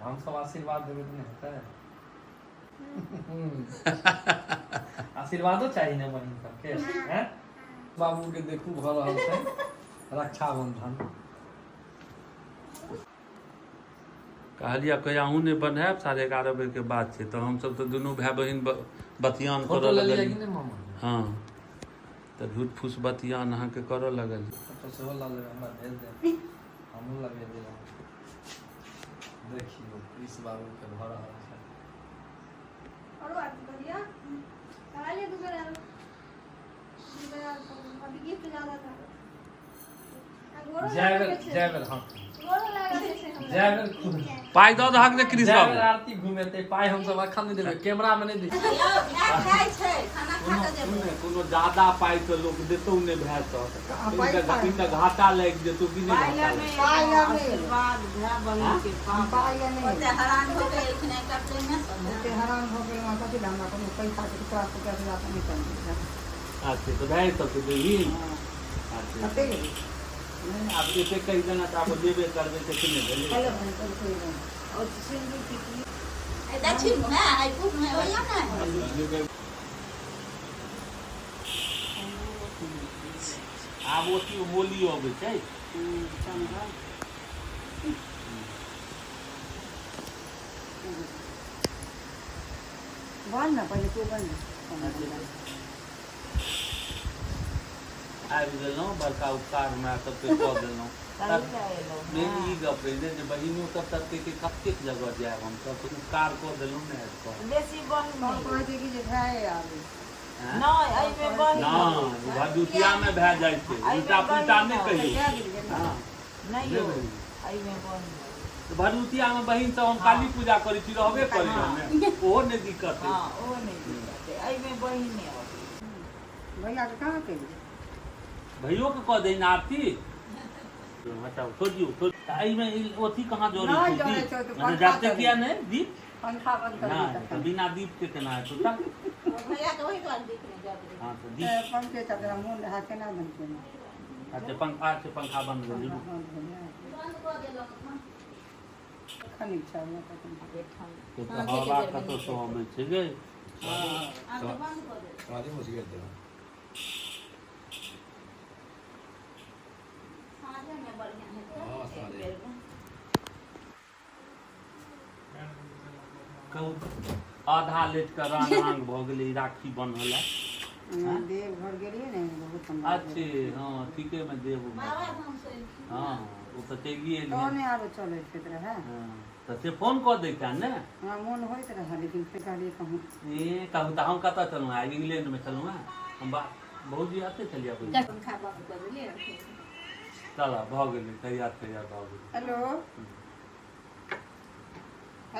हम सब आशीर्वाद देबै तऽ नहि हेतै? आशीर्वादो चाही ने बहिन सबके। हैं बाबू के देखू, भऽ रहल छै रक्षाबंधन। कहलियै कहिया अहूँ नहि बन्हायब, 11:30 बजेके बात छै, तऽ हमसब तऽ दुनू भाय बहिन बतियान फोटो करऽ लेलियै लगलियै कि नहि मामा? हँ, तऽ झूठ फूस बतियान अहाँके करऽ लगल। फोटो सेहो लऽ लेबै, हमरा भेज देब, हमहूँ लगेबै। देखियौ, कृष बाबूके भऽ रहल छै। आरो आरती करिया करा लिया, दू बेर आरो, दू बेर आरो करू। अभी गिफ्ट ज्यादा था। आ गोरो जय लागऽ बेर के छै। जय बेर, हँ। गोरो लागऽ के छै हमरा। जय बेर खूब पाइ दऽ दहक ने कृष जय बाबू। बेर आरती घुमेतै, पाइ हमसब एखन नहि देबै, कैमरामे नहि दै। यौ, भाय खाइ छै, खाना खा कोनो कऽ जेबै। कोनो कोनो ज्यादा पाइ तऽ लोक देतौ नहि भाय, तऽ कनिटा घाटा लागि जेतौ कि नहि? घाटा लागि पाइ लए नहि एबै। आशीर्वाद भाय बहिन के हम पाप। पाइ लए नहि ओते एबै। हरान भऽ के एलखिन एकटा प्रेमे सँ ने। ओते हरान भऽ गेलहुँ हँ, कथी लए? हमरा कोनो पैसाके 50 रुपैआ नहि कमी। अच्छा, तऽ भाय सबके देबही? हँ। अच्छा। कते लेबै? नहि, आब एते कहि देना तऽ आब देबे करबै तऽ कि नहि भेलै? हेलो बहिन, चल कोइ नहि। और सिन्दूर टिकली। आइ दक्षिण मुँहे, आइ पूब मुँहे होइया ने। आब ओथी होली अबै छै। चंदा। बन ने पहिले, तू बन ने। आबि गेलहुँ, बड़का उपकार हमरा सबके कऽ देलहुँ। तही लए एलहुँ। मेन हँ। ई गप अछि ने जे बहिनो सब तते के कतेक जगह जायब हमसब, तऽ उपकार कऽ देलहुँ ने आबि कऽ। बेसी बहिन सब नहि कहै छै कि जे भाय आबै। आँय? नहि, एहिमे बहिन नहि, अबै छै। भरदुतियामे भए जाइ छै। एहिमे उल्टा पुल्टा बहिन नहि अबै कहियौ। कए गेलियै ने? हँ। नहि नहि यौ। बहिन। एहिमे बहिन अबै छै। तऽ भरदुतियामे बहिन सब हम हँ। काली पूजा करै छी, रहबे करै हँ। ने, ओहो नहि दिक्कत हँ। अछि। ओहो नहि दिक्कत अइ, एहिमे बहिने अबै छै। भैयाके कहाँ केलियै? भैयोके कऽ दही ने आरती। हटाउ, छोड़ियौ, छोड़। तऽ एहिमे अथी कहाँ जरै नहि छै? जरै दीप छै तऽ अच्छा पंखा जरतै चलै किया छै। नहि दीप? पंखा बंद करबै नहि तऽ तखन। बिना दीपके केना हेतौ तऽ? भैया के ओहि दुआरे दीप नहि जरबै। हँ, तऽ तऽ दीप पंखे चलतै, मोन रहै केना बंद केलहुँ? अच्छा, पंखा छै, पंखा बन्द भेलै। पंखा बंद भेलै। बन्द कऽ देलक एखन। कखन इच्छा हुए तखन। एखन से तऽ साँझेके हवा बेरमे कतऽसँ नीक हेतै। अबै छै गे? आब तऽ बन्द कऽ देलक। साँझेमे सिगरेट देबै। साँझेमे बढ़िआँ हेतै। हँ, एक साँझे। बेरमे। कहू, आधा लेट कऽ रांग रांग भऽ गेलै ई राखी बन्हऽ लए। देवघर गेलियै ने, बहुत सुन्दर। अच्छे, हँ, ठीकेमे देव बाबा धामसँ एलखिन। हँ, ओ तऽ चलिए तहने एलियै। आरो चलैत फिरैत रहए। हँ, तऽ से फोन कऽ दैता ने। हमरा मोन होइत रहए, लेकिन फेर कहलियै कहूँ। ए कहू तऽ, हम कतऽ छलहुँ हेँ? इंग्लैंडमे छलहुँ हेँ हम। बा भौजी एतै छलियै। पंखा बन्द कऽ देलियै। चल, भऽ गेलै, तैयार तैयार भऽ गेलै। हेलो।